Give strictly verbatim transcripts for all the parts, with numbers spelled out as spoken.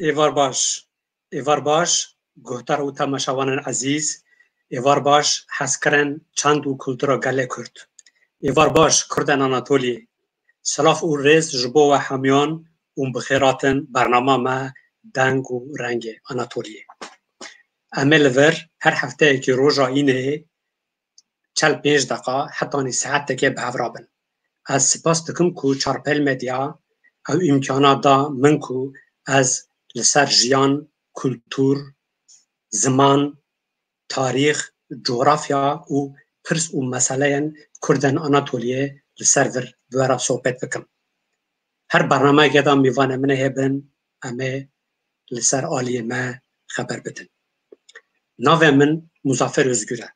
Êvar baş. Êvar baş, guhdar û temaşevanên ezîz. Êvar baş, hezkirin çand û kultura gelê Kurd. Êvar baş, Kurdên Anatoliyê. Silav û rêz ji bo we hemiyan û bi xêr hatin bernama me Deng û Rengê Anatoliyê. Em ê li vir her hefteyekî roja înê çel pênc deqa hetanî saetekê bi hev re bin. Ez spas dikim ku Çarpel Medya ew îmkana da min ku ez li ser jiyan, kultur, ziman, tarîx, cografya û pirs û meseleyên Kurdên Anatoliyê li ser vir bi we re sohbet bikim. Her bernameyekê de mêvanê min ê hebin, em ê li ser aliyê me xeber bidin. Navê min Muzaffer Ozgur e.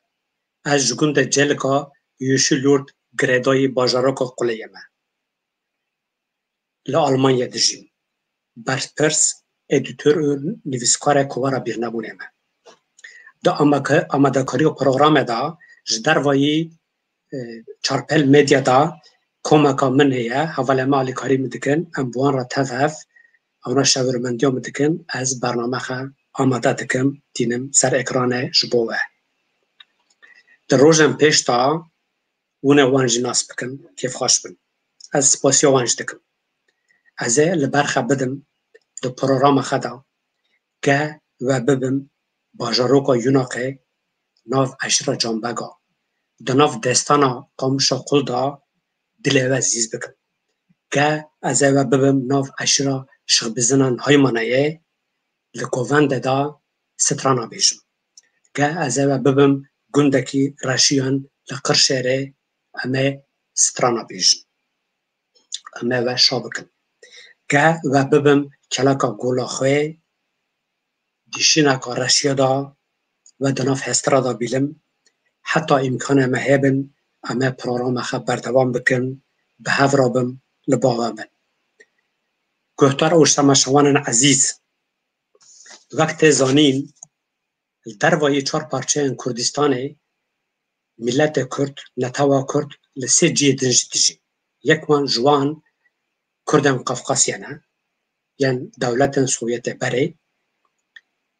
Ez ji gundê Celika Yeşilyurt Girêdayî bajaroka Quleyê me. Li Almanya dijîm. Berpirs, edîtor û nivîskar e ku wera bîrnebûnê me. Di amake-, amadekariya programê de ji dervayî, e, Çarpel Medya de komeka min heye, hevalê me alîkarî min dikin, em bi wan re tev hev, ewna şewirmendiya min dikin, ez bername xwe amade dikim, tînim ser ekranê ji bo we. Di rojên pêş de hûn ê wan jî nas bikin, kêfxweş bin. Ez spasiya wan jî dikim. Ez ê li ber xwe bidim di programa xwe de, ge we bibim bajaroka Yunaqê nav eşîra Canbega, di nav destana Qamişa Qul de dilê we zîz bikim. Ge ez ê we bibim nav eşîra Şixbizinan Haymanayê, li Govende de strana bêjim. Ge ez ê we bibim gundekî Reşiyan li Qirşêrê, em ê strana bêjin. Em ê we şa bikin. Ge we bibim keleka gola xwe, dîşîneka Reşiya de we di nav hestira de bîlim, heta îmkanê me hebin, em ê programa xwe berdewam bikin, bi hev re bin, li ba we bin. Guhdar û temaşevanên ezîz, wek tê zanîn, li dervayî çar parçeyên Kurdistanê miletê Kurd, netewa Kurd li sê cihê din jî dijî. Yek wan ji wan Kurdên Qafqasyê ne, yên dewletên Sovyetê berê,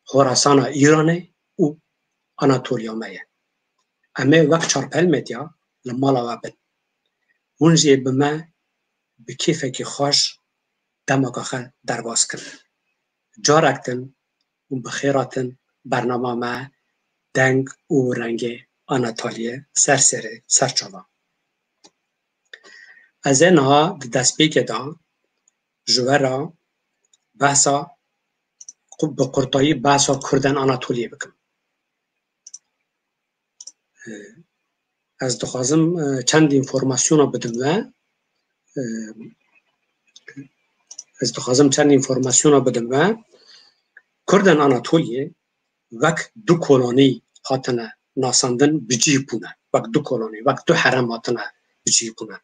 Xorasana Îranê û Anatoliya me ye. Em ê wek Çarpel Medya li mala we bin. Hûn jî bi me bi kêfekî xweş demeka xwe derbas kin. Carek din û bi xêr hatin bernama me Deng û Rengê Anatoliyê, ser serê, ser çava. Ez ê niha di destpêkê de ji we re behsa, qu-, bi qurtayî behsa Kurdên Anatoliyê bikim. Ez dixwazim, e, çend înformasyona bidim we. E, ez dixwazim çend înformasyona bidim we. Kurdên Anatoliyê wek du kolonî hatine nasandin, bi cih bûne. Wek du kolonî, wek du herem hatine bi cih bûne.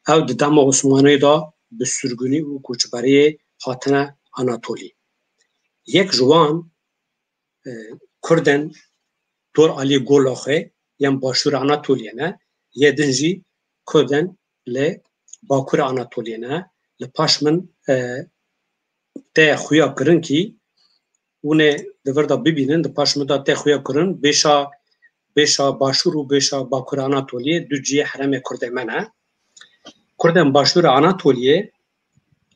Ew di dema Osmaniyê de bi sürgünî û koçberiyê hatine Anatolî. Yek ji wan, e, Kurdên dor alî Golaxê yên başûra Anatoliyê ne, yê din jî Kurdên li Bakurê Anatoliyê ne. Li paş min, e, tê xuya kirin kî hûn ê di vir de bibînin, di paş min de tê xuya kirin, bêşa, bêşa başûr û bêşa Bakurê Anatoliyê du cihê herêmê Kurdê me ne. Kurdên başûra Anatoliyê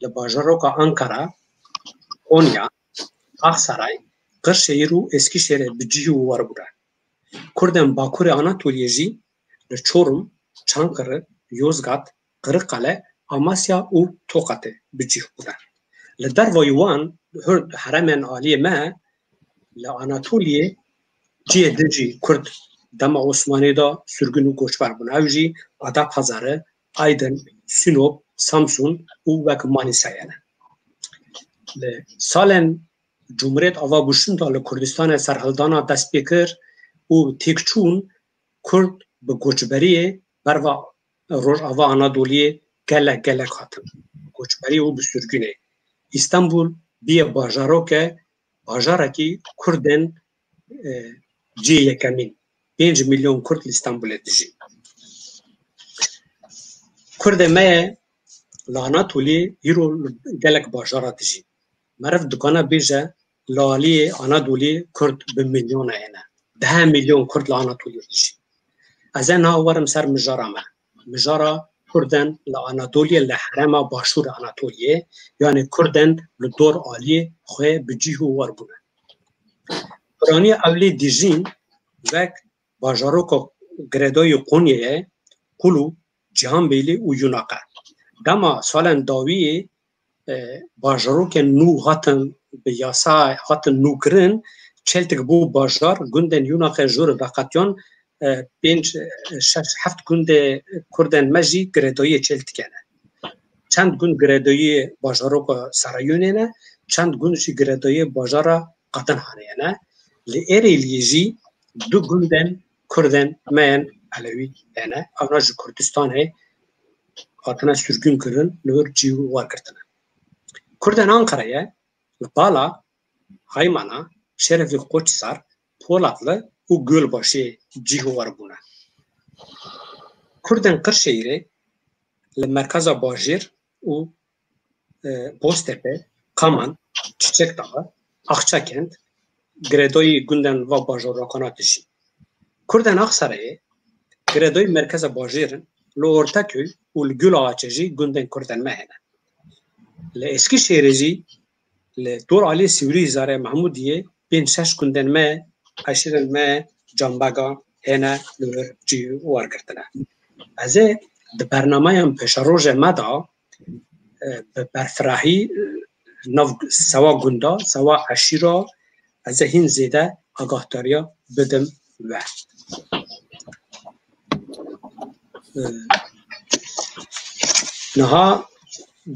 li bajaroka Ankara, Konya, Aksaray, Qirşehîr û Eskişehîrê bi cih û war bûne. Kurdên Bakurê Anatoliyê jî li Çorum, Çankırı, Yozgat, Qirikale, Amasya û Toqatê bi cih bûne. Li dervayî wan, her herêmên aliyê me, li Anatoliyê cihê din jî Kurd dema Osmaniyê de sürgün û koçber bûne. Ew jî Adapazarı, Aydın, Sinop, Samsun û wek Manîsayê ne. Li salên Cumhuriyet Ava Bûşin de li Kurdistanê serhildana dest pê kir û têkçûn Kurd bi koçberiyê berva Rojava Anadoliyê gelek gelek hatin. Koçberî û bi sürgünê. Îstanbul bîye bajaroke, bajarekî Kurdên, e, cihê yekemîn. Pênc milyon Kurd li Îstanbulê dijîn. Kurdê me ye li Anatoliyê îro li gelek bajara dijîn. Meriv dikane bêje li aliyê Anadoliyê Kurd bi milyona hene. Deh milyon Kurd li Anatoliyê dijî. Ez ê niha werim ser mijara me. Mijara Kurden li Anatoliyê, li herêma Başûr Anatoliyê, yanî Kurden li dor aliyê xwe bi cîh û war bûne. Piraniya ewlê dijîn wek bajaroka girêdayî Qonyeyê, Qulu, Cîhanbêlî û Yûnaqe. Dema salen dawiyê, e, bajarokên nû hatin bi yasa hatin nûkirin, Çeltik bû bajar, gundên Yûnaqê jor veqetiyan, e, pênc, e, şeş, heft gundê Kurdên me jî girêdayiyê Çeltikê ne. Çend gund girêdayiyê bajaroka Serayûnê ne, çend gund jî girêdayiyê bajara Qedenhanê ne. Li Êrêliyê jî du gundên Kurdên me yên Elewî hene. Evna ji Kurdistanê hatine sürgün kirin, li wir cî û war girtine. Kurdên Anqereyê li Bala, Haymana, Şereflî, Qoçhisar, Polatlı û Gölbaşê cî û war bûne. Kurdên Qirşehîrê li merkeza bajêr û, e, Boztepe, Kaman, Çiçekdağı, Akçakent, girêdayî gundên va bajarokana dijî. Kurdên Aksarayê girêdayî merkeza bajêr in, li Ortaköy û li Gulaxaçê jî gundên Kurdên me hene. Li Eskişehîrê jî li dor alî Sîwrî Hizarê Mehmûdiyê pênc şeş gundên me, eşîrên me, Canbega hene li wir cî û war girtine. Ez ê di bernameyan pêşerojê me de, e, bi berfirehî, e, nav sewa gunda, sewa eşîra, ez ê hîn zêde agahdariya bidim we. E, niha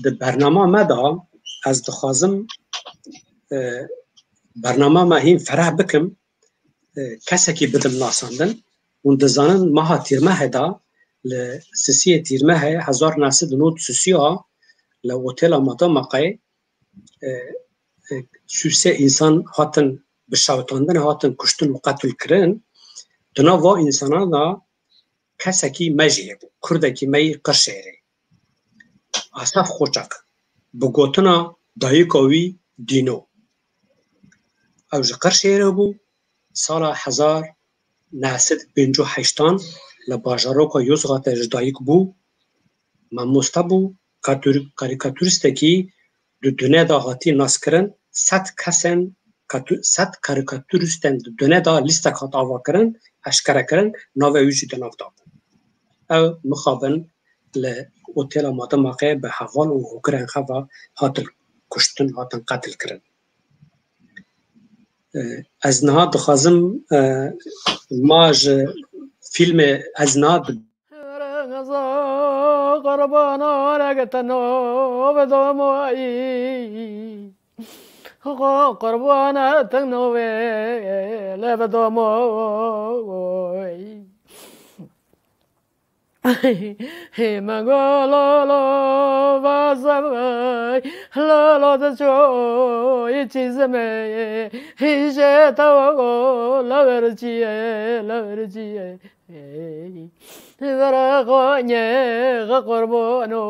di bernama me de ez dixwazim, e, bernama me hîn fereh bikim, e, kesekî bidim nasandin. Hûn dizanin meha Tîrmehê de, li sisiyê Tîrmehê hezar neh sed û nod sisiya li otêla Madamaqê, e, e, sûsê însan hatin bi şewitandinê hatin kuştin û qetil kirin. Di nav va însanan de kesekî me jî hebû, Kurdekî me yî Qirşehîrê. Asaf Qoçak, bi gotina dayika wî Dîno. Ew ji Qirşehîrê bû, sala hezar neh sed pêncî û heştan li bajaroka Yozgatê ji dayik bû, mamoste bû, katûr-, karîkatûristekî di dunê de hatî naskirin, sed kesên katû-, sed karîkatûristên di dunê de lîstek hat avakirin, eşkerekirin, navê wî jî di nav de bû. Ew mixabin li otêla Madamaqê bi heval û hokirên xwe ve hatin kuştin, hatin qetil kirin. E, ez niha dixwazim, e, ma ji fîlmê, ez niha di- Qurbana te nove domoyî. Qurbana te nove leve domoyî. Hey, me go lo lo vazevay, lo lo de çoy çizme, hije tawa go la verciye, la verciye. Hey, vera gonye ga qurbano,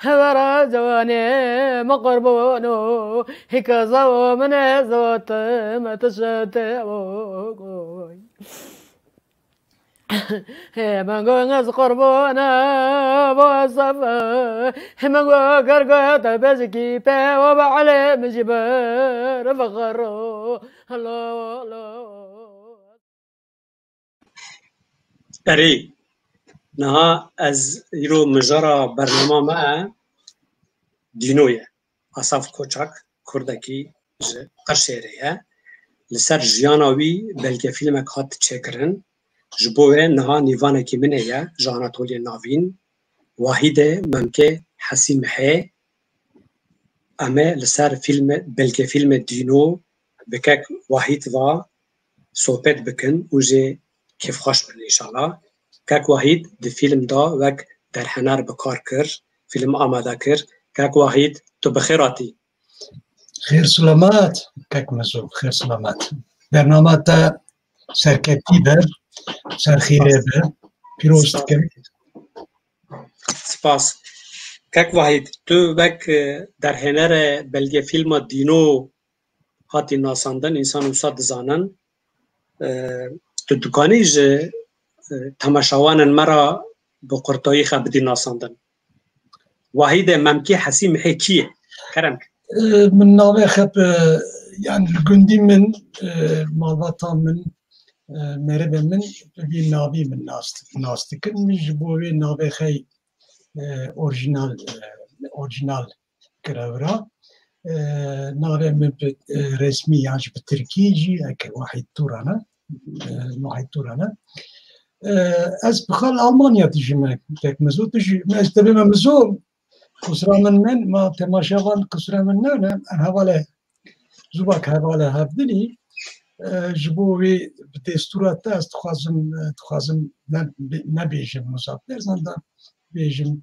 vera cevane ma qurbano, hikaza o mene zote me tişete o goy. Hemen göz qurbana bu safa. Hemen gö gerge de bezki pe o bale meciber fakaro. Hello, hello. Erê, niha ez îro mijara bernama me Dîno ye. Asaf Koçak, Kurdekî ji Qirşêrê ye. Li ser jiyana wî belgefîlmek hat çêkirin. Ji bo wê niha nîvanekî min heye ji Anatoliyê Navîn, Wahîdê Memkê Hesîmihê. Em ê li ser fîlme, belgefîlmê Dîno bi kek Wahîd ve sohbet bikin û jê kêfxweş bin înşallah. Kek Wahîd di fîlm de wek derhener bi kar kir, fîlm amade kir. Kek Wahîd, tu bi xêr hatî. Xêr silamat, kek Mezo, xêr silamat. Bernama te serketî be, serxîrê be, pîroz dikim. Spas. Kek Wahîd, tu wek, e, derhênere belgefîlma Dîno hatî nasandin, însan wisa dizanin. E, tu dikanî ji, e, temaşewanên me re bi qurtayî xwe bidî nasandin. Wahîdê Memkî Hesî Mihê kî ye? Kerem ke. E, min navê xwe bi, yani li gundî min, e, malbata min, e, merivê min bi vî navî min nas, nas dikin. Min ji bo wê navê xwe, e, orjinal, e, orjinal kirevra. E, navê min bi, e, resmî yan jî bi tirkî jî eke Wahîd Turan e. E, Wahîd Turan e. E, ez bi xal Almanya dijîme, kek Mizo, tu jî, ez tevê me Mizo, qusura min men, ma temaşevan qusura min ne, ne, em hevalê zûbak hevalê hevdinî, e, ji bo wê bi destûra te ez dixwazim, e, dixwazim ne, nebêjim muzaffer, zanda bêjim,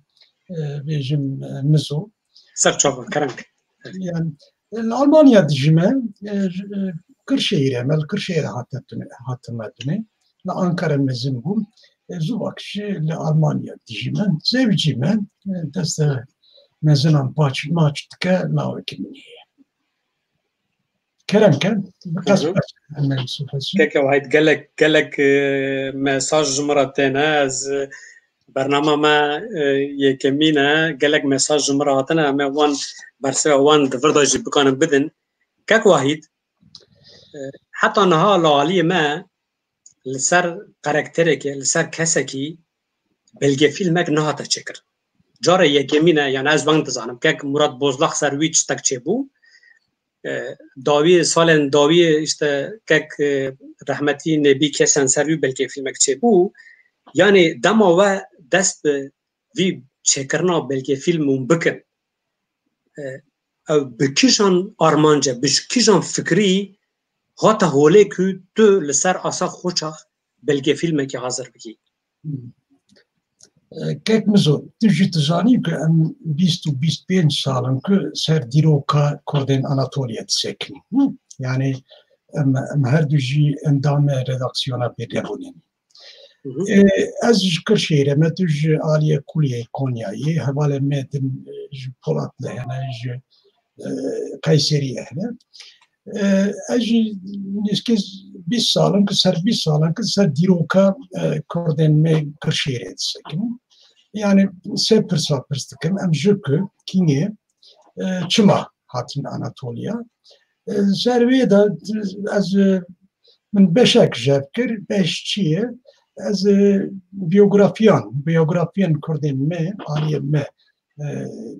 e, bêjim, e, Mizo. Ser çava, kerem ke. Yani, e, li Almanya dijîme, e, ji, e, Kırşehir'e, me li Kırşehir'e hatime, hatime dune. Li Ankara mezin bûm. E, zû vak jî li Almanya dijîme. Zewicîme, e, deste mezinan paç maç dike, lawekî min heye. Kerem ke, bi qas Hı hı. qas hemen sohbet. Keke Wahîd, gelek, gelek, e, mesaj ji min re têne. Ez, e, bernama me, e, yekemîn e. Gelek mesaj ji min re hatine. Em ê wan bersiva wan di vir de jî bikanin bidin. Kek Wahîd, e, heta niha li aliyê me li ser karakterekê, li ser kesekî belgefîlmek nehate çêkirin. Cara yekemîn e, yani ez weng dizanim. Kek Murat Bozlak ser wî tiştek çêbû. E, dawî, salên dawî işte kek, e, rehmetî Nebî Kesen ser wî belkefîlmek çêbû. Yani dema we dest bi vî çêkirina belkefîlm hûn bikin, e, ew bi kîjan armanc e, bi kîjan fikrî hate holê ku tu li ser Asaf Koçak belgefîlmekî hazir bikî? E, Kek Mizo, tu jî dizanî ku em bîst û bîst pênc sal in ku ser dîroka Kurdên Anatoliya disekinîn. Hı? Yani em, em her du jî endamê redaksiyona Pêdebûnê ne. Hı hı. E, ez ji Kırşehir'e me, tu ji aliyê Kuliyê Konyayê, hevalê me din, e, ji Polatlı hene, ji, e, Kayseri'ye hene. E, ez jî nêzîkî bîst sal in ku ser, bîst sal in ku ser dîroka, e, Kurdên me Kırşehir'e disekin. Yani sê pirsa pirs dikim, em ji ku, kîngê, e, çima hatin Anatoliya? E, ser wê de ez, e, min beşek jev kir, beş çi ye? Ez, e, biyografiyan, biyografiyan Kurdên me, aliyê me, e,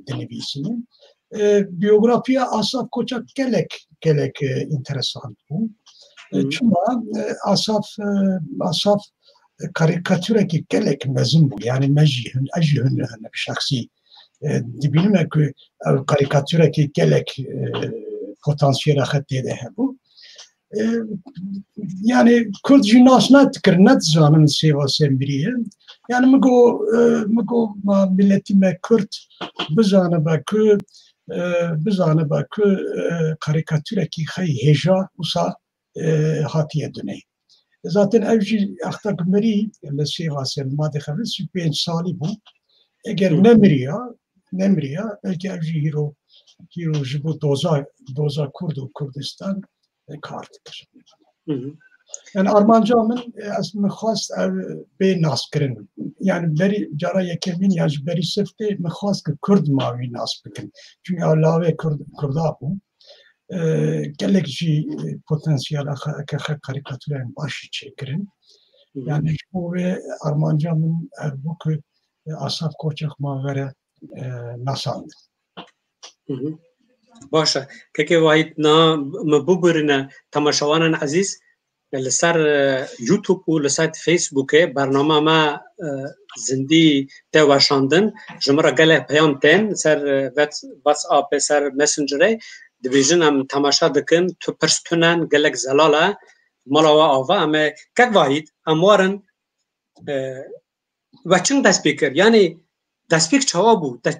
dinivîsînim. E, biyografiya Asaf Koçak gelek, gelek, e, interesant bû. E, Hı. Çima, e, Asaf, e, Asaf, e, karîkatûrekî gelek mezin bû. Yani me jî hin, ez jî hin, hin şexsî, e, dibînime ku ew karîkatûrekî gelek, e, potansiyela xwe tê de hebû. E, yani Kurd jî nas nedikir, nedizanin Sêva Semrî ye. Yani min got, e, min got ma miletî me Kurd bizanibe ku, e, bizanibe ku, e, karîkatûrekî xey hêja wisa, e, hatiye dunê. Zaten ev jî exta ku mirî li Sêva Semrî ma dixebin sî pênc salî bû. Eger Hı. nemiriya, nemiriya, belkî ev jî hîro, hîro ji bo doza, doza Kurd û Kurdistan, e, kar dikir. Hı hı. Yani armanca min, e, ez min xwest ev bê naskirin. Yani berî cara yekemîn ya ji berî siftê min xwest ku Kurd ma wî nas bikin. Çünkü ew lawê Kurd, Kurda bû. E, gelek jî, e, potansiyela xwe, eke xwe karîkatûreyên baş jî çêkirin. Hı hı. Yani ji bo wê armanca min ev bû ku, e, Asaf Koçak ma were, e, nasandin. Hı hı. Baş e. Kekê Wahîd, niha me bibûrîne temaşewanên ezîz, li ser, e, YouTube û li ser Facebookê bernama me, e, zindî tê weşandin. Ji min re gelek peyam tên ser, e, Whats-, WhatsAppê, ser Messengerê. Dibêjin em temaşe dikin, tu pirs tune, gelek zelal e. Mala we ava, em ê, Kek Wahîd, em warin, e, we çing dest pê kir? Yani destpêk çawa bû? Te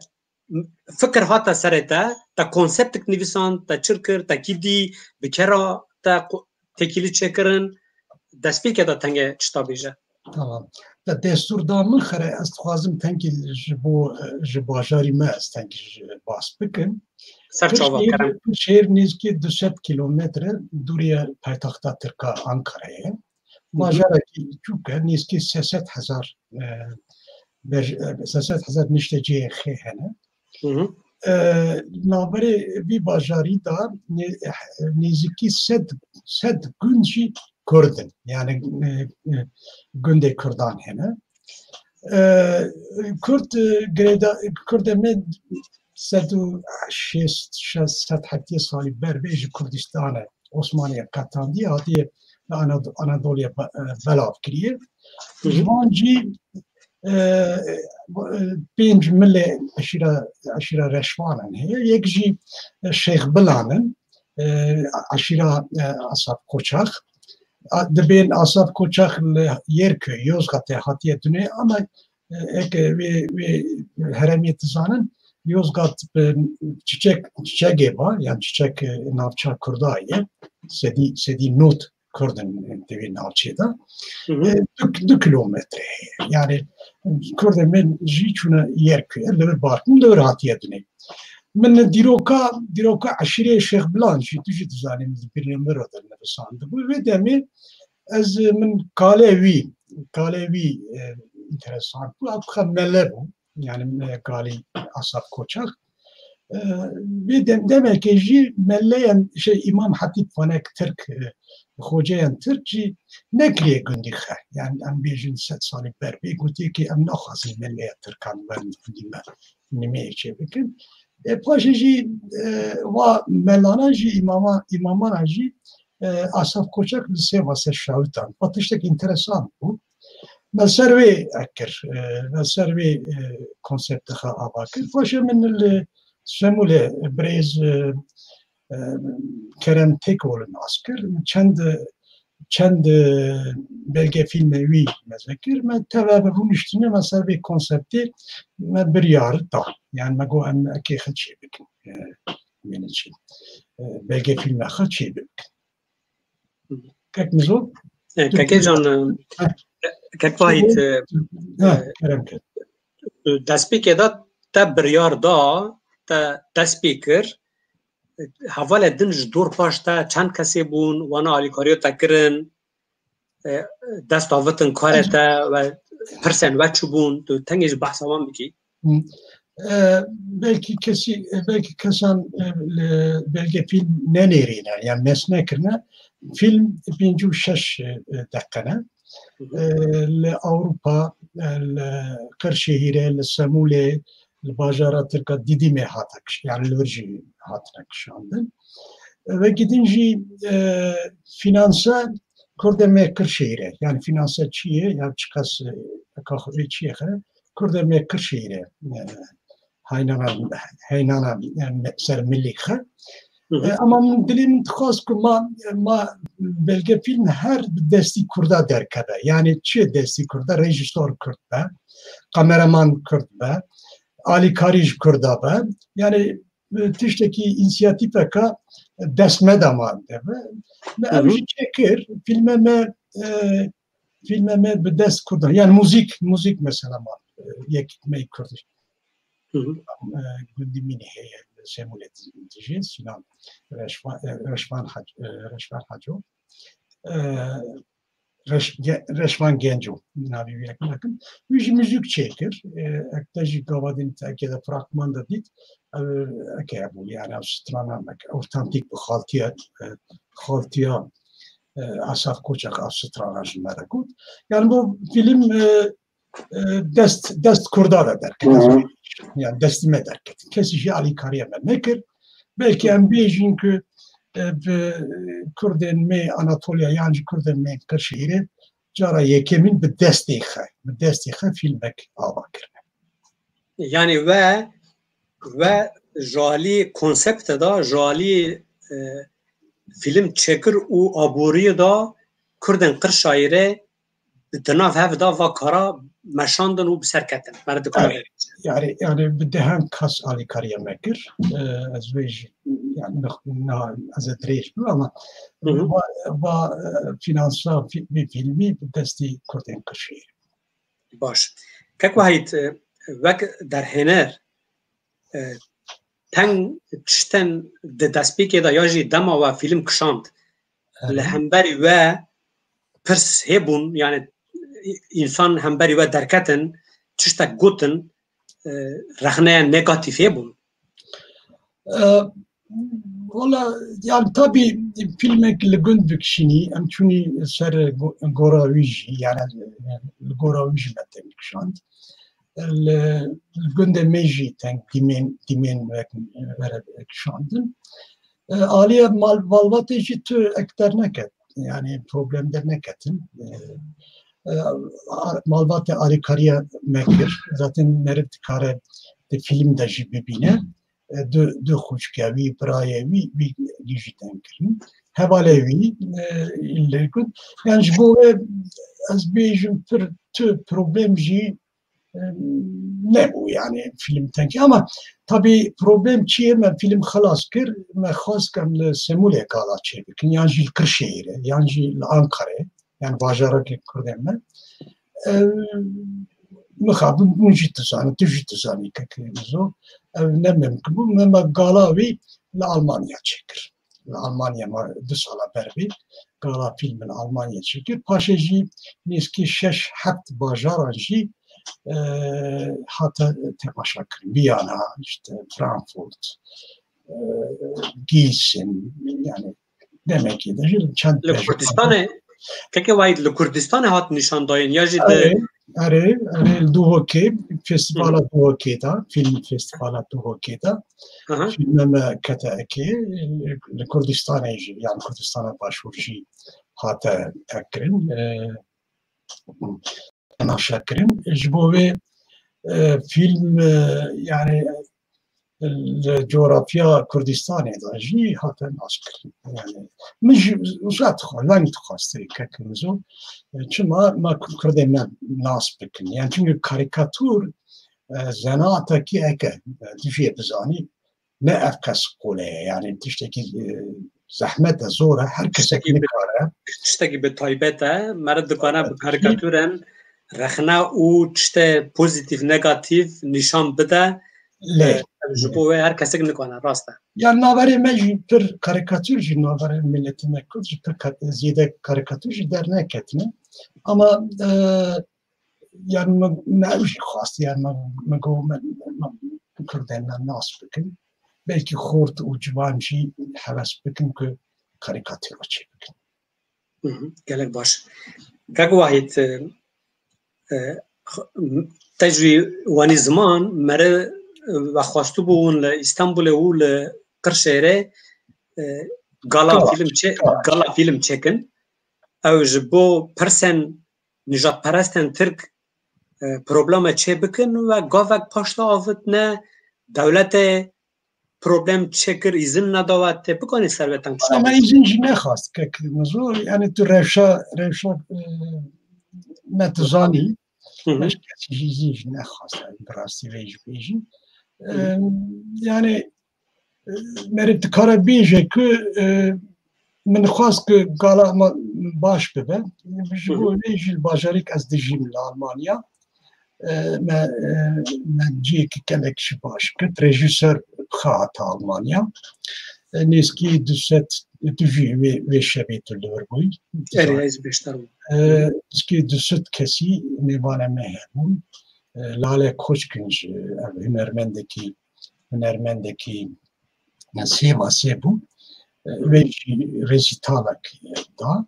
fikir hate serê te, te konseptik nivîsand, te çir kir, te kî dî, bi kera te qu-, têkilî çêkirin, destpêkê de tengê çi ta bêje? Tamam. Te destûr da min xere, ez dixwazim tenkî ji bo, ji bajarî me ez tenkî ji bas bikim. Ser çava kerem. Şehir nêzîkî du sed kilometre dûriya paytexta Tirka Ankarayê. Bajarekî çûk e, nêzîkî sê sed hezar, e, sê sed hezar niştecihê xê hene. E, navberê vî bajarî de nêzîkî sed, sed gund jî Kurd in. Yani e, e, gundê Kurdan hene. E, Kurd, e, girêda, Kurdê me sed û şêst, şeş sed heftê salî ber vê ji Kurdîstanê Osmaniye qetandiye, hatiye Anad- Anadoliye be- e, belav kiriye. Ji van jî e, e, pênc milê eşîra, eşîra Reşvan in heye. Yek jî e, Şêxbilan in, e, eşîra e, Asaf Koçax. A- Dibên Asaf Koçax li Yerköy, Yozgatê hatiye dunê, ama e, eke wê, wê heremê dizanin, Yozgat bi çiçek, çiçegê ba, yan çiçek e, navça Kurda ye, sedî, sedî nod Kurd in di vê navçê de. E, du, du kilometre heye. Yani Kurdê me jî çûne Yerköye, li vir Barkin, li vir hatiye dinê. Min dîroka, dîroka eşîrê Şêxbilan jî, tu jî dizanî, min di bîrê min re de nivîsandibû. Vê demê ez, min kalê wî, kalê wî e, interesant bû. Ew dixe mele bû. Yani e, kalî Asaf Koçak. E, vê dem, demekê jî meleyan, şey, Îmam Hatîp Vanek Tirk, e, xoceyan Tirk jî nekiriye gundî xe. Yani em bêjin sed salî ber vê gotiye ki em naxwazin meleya Tirkan werin gundî me, nimeyê çê bikin. E, paşê jî e, va melana jî, îmama, îmamana jî e, Asaf Koçak li Sêvasê şawitan. Va tiştek interesant bû. Me ser wê kir, e, me ser wê e, konseptê xwe ava kir. Paşê min li Semûlê birêz e, e, Kerem Têkolî nas kir. Çend çend e, belgefîlmê wî me zikir. Me teve bi rûniştine me ser vê konseptê me biryar da. Yani me got em ekê xwe çê bikin. E, Mînî çî. E, belgefîlmê xwe çê bikin. Kek Mizo? E, Kekê can, e, Kek Vahît, e, e, kerem kir. Destpêkê de te biryar da, te dest pê kir. Hevalê din ji dor paş te çend kesê bûn, wana alîkariya te kirin, e, dest avitin karê te ve pirsên we çi bûn, tu tengê ji behsa wan bikî? E, belkî kesî, belkî kesan e, li belgefîlm nenêrîne, yan nes nekirine. Fîlm pêncî û şeş e, deqe ne. E, li Ewropa, e, li Qirşehîrê, li Semûlê, li bajara Tirka Didîmê hate kiş-, yani li wir jî hatine kişandin. E, wekî din jî e, finanse Kurdê me Qirşehîrê, yani finanse çi ye, ya çiqas e, eka xwe çi ye xwe, Kurdê me Qirşehîrê e, heynana, heynana e, ser milî xe. E, ama min dilê min dixwast ku ma, ma belgefîlm her bi destî Kurda derkeve. Yani çi destî Kurda? Rejîsor Kurd be, kameraman Kurd be, alîkarî ji Kurda be. Yani e, tiştekî însiyatîfeka dest me de ma de be. Me ew jî çêkir, fîlme me e, fîlme me bi dest Kurda. Yani muzîk, muzîk mesela ma e, yek me Kurdiş. E, Gundî Mînî heye, Semûlê dijî, Sinan Reşvan, e, Reşvan Hac-, e, Reşvan Haco. E, Reş-, Ge-, Reşvan Genco, navê wî yek nakim. Wî jî muzîk çêkir. E, ek te jî gava din te eke de fragman de dît, e, eke hebû, yani ew strana me, awtantîk bi xaltiya, e, xaltiya e, Asaf Koçak ev strana ji me re got. Yani bu film e, e, dest, dest Kurda de derket. Ez yani destî me derket. Kesî jî alîkariya me nekir. Belkî em bêjin ku e, bi Kurdên me Anatoliya yan jî Kurdên me Qirşehîrê cara yekemîn bi destê xwe, bi destê xwe filmek ava kirine. Yani we, we ji alî konsepte de, ji alî e, film çêkir û aboriyê de Kurdên Qirşehîrê di nav hev de va kara meşandin û bi ser ketin. Meriv dikare. Yani, yani bi dehan kes alîkariya me kir. E, ez wê jî, niha ez ê dirêj bim, ama Hı hı. va, va, e, finansa fi-, vî filmî bi destî Kurdên Qirşêrî. Baş. Kek Wahîd, e, wek derhêner, e, teng tiştên di destpêkê de ya jî dema we fîlm kişand, li hemberî we pirs hêbûn, yani însan hemberî we derketin, tiştek gotin, e, rexneya negatîf hêbûn? E, Wala, yani tabî filmek li gund bikişînî, em çûnî ser go-, gora wî jî, yani li gora wî jî me teng kişand. Li, li gundê me jî teng dîmên, dîmên wek, were kişandin. E, aliyê mal-, malbatê jî tu ek derneket, yani problem derneketin. E, e, a-, malbatê alîkariya me kir. Zaten meriv dikare di film de jî bibîne. E, du, du xwişkê wî, birayê wî, wî, wî jî teng kirin. Hevalê wî, e, li gund. Yani ji bo wê ez bêjim pir tu problem jî, e, nebû yani film tengî. Ama tabî problem çi ye? Me film xilas kir, me xwest em li Semûlê gala çêbikin, yan jî li Kırşehir'e, yan jî li Ankara'ya, yani bajarekê Kurdên me. E, mixabin hûn jî dizanî, tu jî dizanî kekê Mizo. Ew ne mimkin bû. Me, me gala wî li Almanya çêkir. Li Almanya ma du sala ber vê gala fîlm li Almanya çêkir. Paşê jî nêzkî şeş heft bajaran jî, e, hate temaşa kirin. Viyana, işte Frankfurt, e, Gîsin, yani demekî de jî çend Li Kurdistanê, keke Wahîd, li Kurdistanê hat nîşandayîn ya jî di Erê, erê, erê, li Duhokê, festîvala Duhokê de, fîlm festîvala Duhokê de. Aha. Fîlme me kete ekê, li Kurdistanê jî, yani Kurdistana Başûr jî hate ekkirin. E, temaşa kirin. Ji bo vê, e, fîlm, e, yani li coğrafya Kurdistanê de jî hate naskirin. Yani min jî uzat xwe, leng dixwest kek Mizo. Çima ma Kurdên me nas bikin? Yani çünkü karikatûr, e, zenatekî eke, e, tu jê bizanî, ne ev qas qole ye. Yani tiştekî, e, zehmet e, zor e. Her kesek nikare. Tiştekî bi taybet e. Meriv dikare bi karikatûren rexne û tiştê pozîtîf, negatîf nîşan bide. Lê. E, ji bo wê her kesek nikane, rast e. Ya naverê me jî pir karikatûr jî, naverê miletê me Kurd jî pir ka-, zêde karikatûr jî derneketine. Ama, e, yani me, me ew jî xwest, yani me, me got me, me Kurdên me nas bikin. Belkî xort û ciwan jî heves bikin ku karikatûra çêbikin. Hı hı, gelek baş. Kak Wahîd, e, e, te jî wanî ziman, meriv, e, vexwestibû hûn li Îstanbulê û li Qirşêrê, e, gala Gala, fîlm çê-, gala. gala fîlm çêkin. Ew ji bo pirsên nijadperestên Tirk, e, probleme çêbikin ve gavek paş de avitne, dewletê problem çêkir, îzin neda we tê bikanî ser vê teng tişta Ama bikî. Îzin jî nexwast kek Mizo, yani tu rewşa, rewşa, e, me tu zanî, Hı hı. Hiç kesî jî îzin jî nexwast, yani bi rastî vê jî bêjî. Hı hı. E, yani, e, meriv dikare bêje ku, e, min xwest ku gala me baş bibe. Ji Hı hı. bo vê jî li bajarîk ez dijîm li Almanya. E, me, e, me cihekî gelek jî baş kir. Rejîsor bi xwe hate Almanya. E, nêzkî du sed, tu jî wê, wê şevê tu li wir bûyî. Erê, ez beşdar bûm. E, nêzkî du sed kesî mêvanê me hebûn. E, Lale Koçkunc, ev hunermendekî, hunermendekî sêva sê bû. E, wê jî rezîtalek da.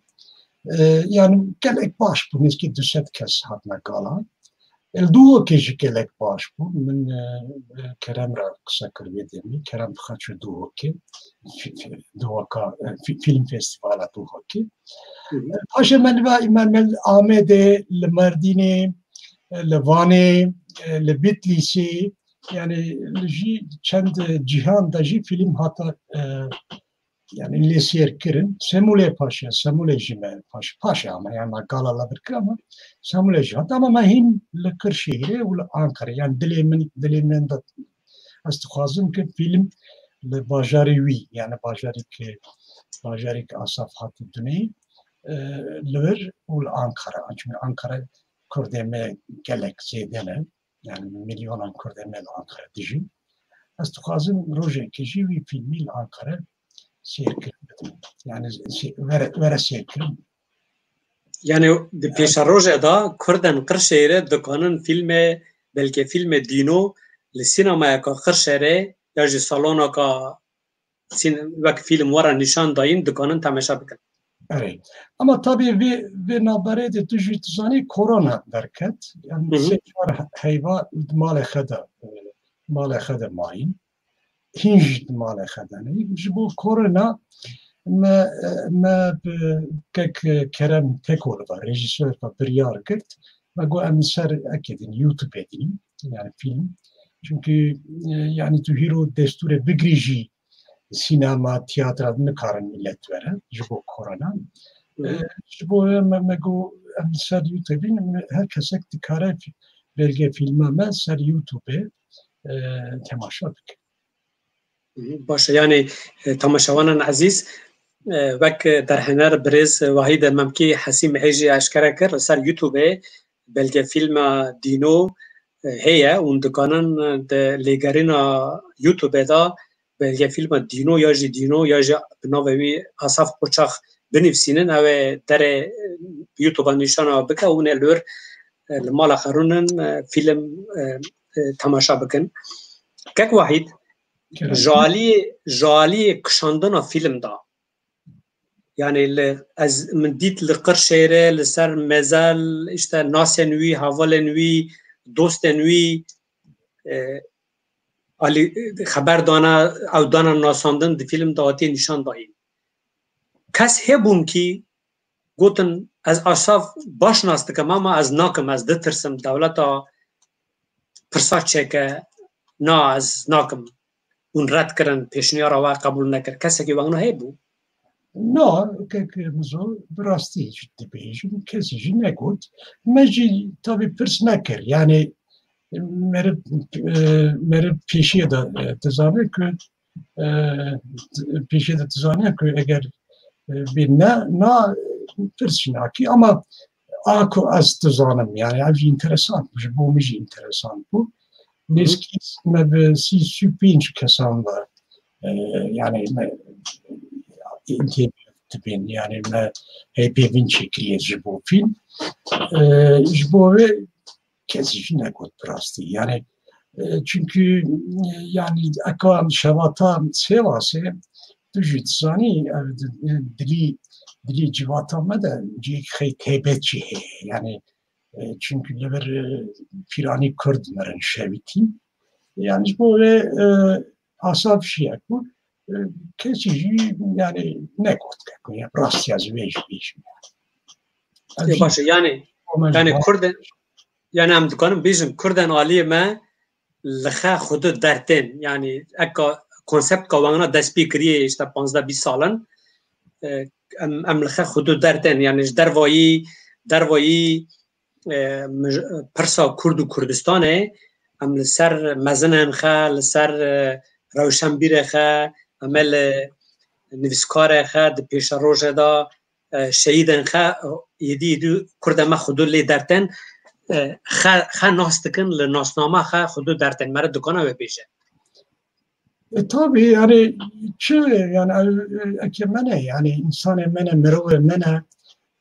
E, yani gelek baş bû, nêzkî du sed kes hatine gala. Li Duhokê jî gelek baş bû. Min, e, Kerem re qise kir vê demê. Kerem dixe çû Duhokê. Fi-, fi-, Duhoka, e, fi-, Fîlm Festîvala Duhokê. Hı hı. E, paşê me li va-, me, me li Amedê, li Merdînê, e, li Vanê, e, li Bitlîsê, yani li jî çend cîhan de jî fîlm hate, e, yani lêsêr kirin. Semûlê paşê, Semûlê jî me paş-, paşê ama, yani me gala li vir kir ama Semûlê jî hat. Ama me hîn li Kırşehirê û li Ankarê, yani dilê min, dilê min de ez dixwazim ki fîlm li bajarê wî, yani bajarê ke, bajarê ke Asaf hatî dunê, e, li wir û li Ankara. Çünkü Ankara Kurdê me gelek zêde ne. Yani milyonan Kurdê me li Ankara dijîn. Ez dixwazim rojekê jî wî fîlmî li Ankara sêrkirin bidim. Yani sê-, were, were sêrkirin. Yani di pêşerojê de Kurden Qirşêrê dikanin fîlmê, belkî fîlmê dîno li sînemayeka Qirşêrê ya jî salonaka sîn-, wek fîlm were nîşan dayîn dikanin temaşe bikin. Erê. Ama tabii vê, vê navberê de tu jî dizanî korona derket. Yani Hı hı. sê çar heyva di malê xwe de, e, malê xwe de mayîn. Hîn jî di malê xwe de ne. Ji bo korona me, me bi kek Kerem Tekol ve, rejîsor ve biryar girt. Me got em ser ekê din, YouTube din, yani film. Çünkü, e, yani tu hîro destûrê bigirî jî sînema, tiyatra nikarin millet were ji bo korona. Hı. E, ji bo me, me got em ser YouTube din, her kesek dikare belge filma me ser YouTube e, temaşa bike. Baş e, yani, e, temaşevanan ezîz, e, wek derhener birêz Wahîd Memkî Hesîm Ê jî eşkere kir, li ser YouTube belgefîlma Dîno, e, heye û dikanin, e, di lêgerîna YouTube de belgefîlma Dîno ya jî Dîno ya jî bi navê wî Asaf Qoçax binivîsînin, ew ê derê, e, YouTube nîşana bike û hûn ê li wir, e, li mala xwe rûnin, e, fîlm, e, e, temaşa bikin. Kek Wahîd, ji aliyê, ji aliyê kişandina fîlm de, yani li, ez, min dît li Qirşêrê, li ser mezel, işte nasên wî, hevalên wî, dostên wî, e, alî, xeber dana, ew dana nasandin, di fîlm de hatiye nîşan dayîn. Kes hebûn kî gotin, ez Asaf baş nas dikim, ama ez nakim, ez ditirsim, dewleta pirsa çêke, na, ez nakim. Hûn red kirin, pêşniyara we qebûl nekir. Kesekî wengno hebû? Na, kek Mizo, bi rastî jî dibêjim, kesî jî negot. Me jî tabî pirs nekir. Yani meriv, e, meriv pêşiyê de, e, dizane ku, e, pêşiyê de dizane ku eger, e, bê ne, na, pirs jî nakî. Ama a ku ez dizanim, yani ev jî interesan bû, ji bo min jî interesan bû. Nêzkî me bi sî sî pênc kesan ve, e, yani me interview dibin, yani me hê pêvîn çêkiriye ji bo fîlm. E, ji bo vê kesî jî negot bi rastî. Yani, e, çünkü, e, yani eka şevata Sêwasê tu jî dizanî, ev di-, dilî, dilî civata me de cihek xey taybet jî heye. Yani, e, çünkü li vir, e, pîranî Kurd mirin şevitî. Yani ji bo vê, e, Asaf jî ye ku, e, kesî jî yani negot ke ku ya rastî ez vê jî bêjim. Ê, baş e, yani, yani Kurden, yani em dikarin bêjin Kurden aliyê me li xe xudu dertên, yani eka konseptka wengna dest pê kiriye işte panzdeh bîst salin, e, em, em li xe xudu dertên, yani ji dervayî, dervayî, e, mij-, pirsa Kurd û Kurdistanê, em li ser mezinên xe, li ser, e, rewşenbîrê xe, em ê li nivîskarê xe di pêşerojê de, e, şehîdên xe, yedî yedî Kurdê me xudu lê dertên, e, xe, xe nas dikin, li nasnama xe xudu dertên. Meriv dikana wê bêje. E, tabii yani çi yani, e, eke me ne yani, insanê me ne, mirovê me ne,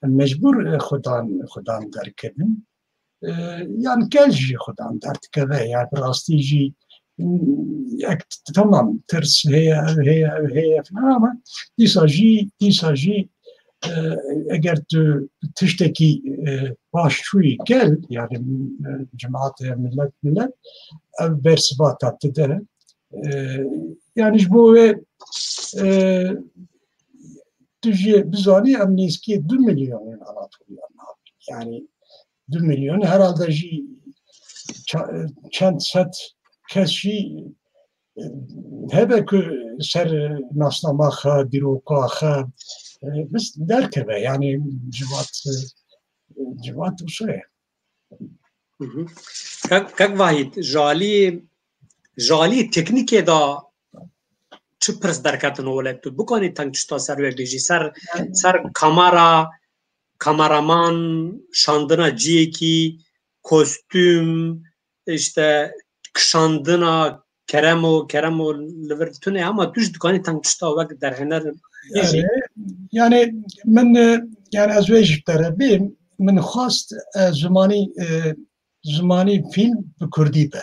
mecbur, e, xudan, xudan derkevin. E, yani gel jî xudan derdikeve, yani bi rastî jî, m, ek, tamam, tirs heye, ev heye, ev heye falan ama dîsa jî, dîsa jî, e, eger tu tiştekî, e, baş çûyî gel, yani, e, cemaat, millet, millet, ev bersiva te dide. E, yani ji bo wê, e, tu jî bizanî em nêzîkî du milyon Anatoliya nabin. Yani du milyon herhalde jî ça-, çend sed kes jî, e, hebe ku ser nasnama xwe, dîroka xwe, e, bis derkeve. Yani civat, e, civat wisa ye. Hı hı. Kak, Kak Vahîd, ji alî, ji alî teknîkê de çi pirs derketin o welat? Tu bikanî teng tişta ser wê bêjî, ser, ser kamera, kameraman, şandina ciyekî, kostüm, işte kişandina, keremo, keremo li vir tune, ama tu jî dikanî teng tişta wek derhêner bêjî. Yani, yani min, e, yani ez wê ji te re bêm, min xwest, e, zimanî, e, zimanî fîlm bi kurdî be.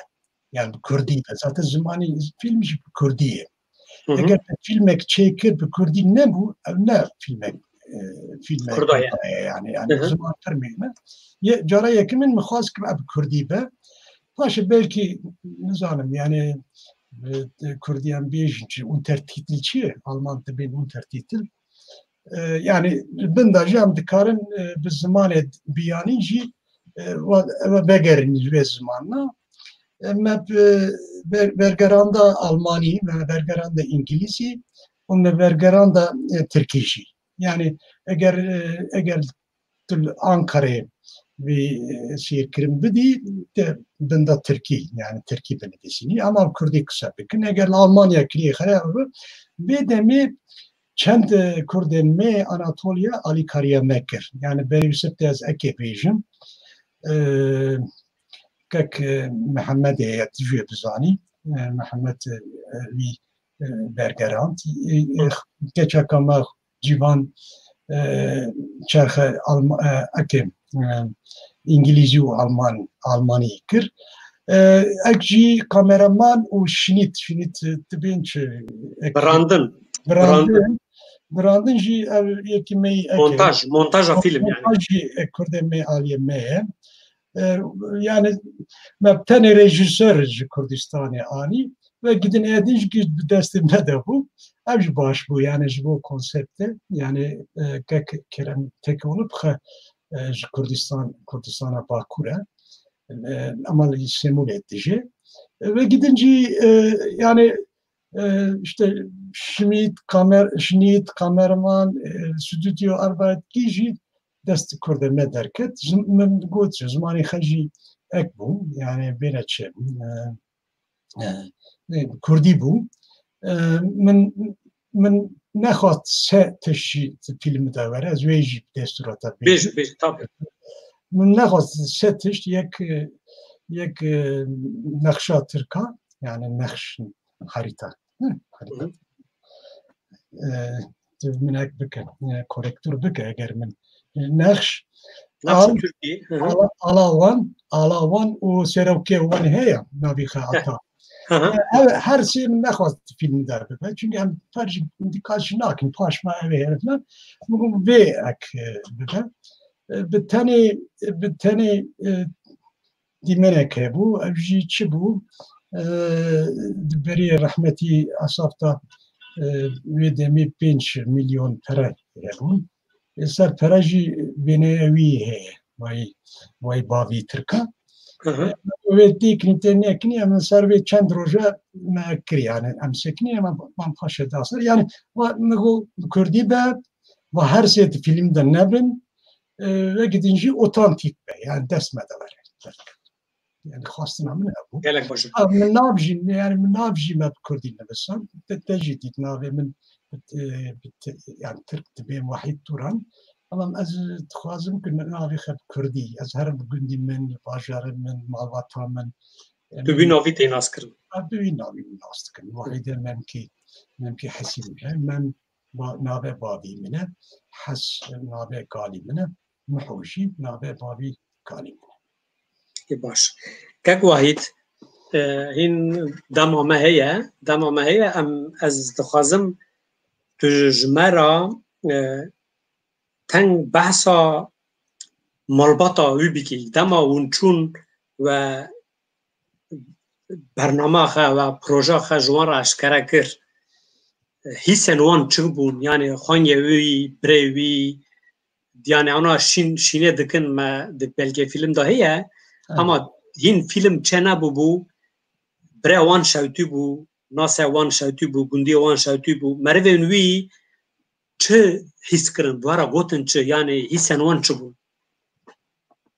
Yani bi kurdî be. Zaten zimanî fîlm jî bi kurdî ye. Eger te fîlmek çêkir bi kurdî nebû, ev ne fîlmek, e, fîlmek Kurda ye. Kurda ye yani. Yani ziman firmê me. Ye, cara yekimin min xwest ki ev bi kurdî be. Paşê belkî, nizanim, yani, e, e, kurdî em bêjin çi, Untertitel çi ye? Alman dibên Untertitel. E, yani, li bin de jî em dikarin, e, bi zimanê biyanî jî, e, ve-, ve-, vegerin ji vê zimanina. E, me bi, ber-, bergeranda Almanî, me bergeranda Îngilîzî û me bergeranda, e, Tirkî jî. Yani, eger, e, eger tu li Ankarayê vê, e, sêrkirin bidî, te binda Tirkî, yani Tirkî binivîsînî. Ama Kurdî qise bikin. Eger li Almanya kirî xerab bi, vê demê çend, e, Kurdên me Anatoliya alîkariya me kir. Yani berî wisa te ez eke bêjim. E, kek, e, Mihemedê ye, tu jê bizanî. E, Mihemed, e, wî, e, bergerand. E, e, keçeka me Civan, e, çerxe Alma-, e, eke, e, Îngilîzî û Alman, Almanî kir. E, ek jî kameraman û şinît, şinît, e, dibên çi? Ek, Birandin. Birandin. Birandin. Birandin jî ev yekî me yê eke. Montaj, montaja fîlm yani. Montaj jî, e, Kurdê me aliyê me ye. E, yani me tenê rejîsor ji Kurdistanê anî ve gidin êdî jî giş bi destê me de bû. Ev jî baş bû, yani ji bo konseptê, yani, e, kek Kerem Tekoğlu bixe, e, ji Kurdistan, Kurdistana Bakur e. E, ama li Sêmûlê dijî. E, ve gidin jî, e, yani, e, işte şinît, kamer-, şinît, kameraman, e, stüdyo arbetkî jî dest Kurdê me derket. Zim-, min got, zimanê xwe jî ek bû, yani bêne çi, e, e, e, Kurdî bû. E, min, min nexwest se tişt jî fîlm de were, ez wê jî destûra te bêjim. Bêj, bêj, tabii. Min nexwest se tişt, yek, e, yek, e, nexşa Tirka, yani nexş, harita. Hı, harita. Hı hı. E, tu minek bike, e, korektûr bike eger min. Nexş, Nexşa al, Tirkî, hı hı. Ala, ala wan, ala wan û serokê wan heye, navî xwe Ata. Hı hı. E, her, her sê min nexwest fîlm der bibe. Çünkü em fer jî dîqat jî nakin, paş me ev ê hene filan. Min got vê ek, e, bibe. E, bi tenê, bi tenê, e, dîmenek hebû, ev jî çi bû? E, di berî rehmetî Esaf de, e, wê demê pênc milyon pere hebûn. E, ser pere jî wêneya wî heye, vay, vay bavî Tirka. Hı hı. E, wê têkinî tê nekinî, em ser vê çend roje me kirî, yani em sekinî, em, em paşê da ser. Yani, va, min got, Kurdî be, va her sê di fîlm de nebin, e, ve gidin jî otantîk be, yani dest me de were. Yani xwestina min hebû. Gelek baş e. Ha, min nav jî, yani min nav jî me bi kurdî nivîsan. Te, te jî dît navê min, e, bi te, yani Tirk dibê Wahîd Turan. Ama ez dixwazim ku navê xwe bi kurdî, ez herim bi gundî min, li bajarê min, malbata min. Tu bi wî navî tê nas kirin? Ha, bi wî navî min nas dikin. Wahîdê Memkî, Memkî Hesîn e. Mem ba-, navê bavî min e. Hes navê kalî min e. Miho jî navê bavî kalî min e. Ê baş. Kek Wahîd, e, hîn dema me heye, dema me heye, em, ez dixwazim tu ji me re, e, teng behsa malbata wî bikî. Dema hûn çûn we bernama xwe we proja xwe ji wan re eşkere kir, hîsên wan çi bûn? Yani xwengê wî, birê wî, yani ana şîn, şînê dikin me di belkê fîlm de heye, ama hîn fîlm çê nebûbû, birê wan şewtî bû, nasê wan şewtî bû, gundiyê wan şewtî bû, merivên wî çi hîs kirin, bi we re gotin çi, yani hîsên wan çi bûn?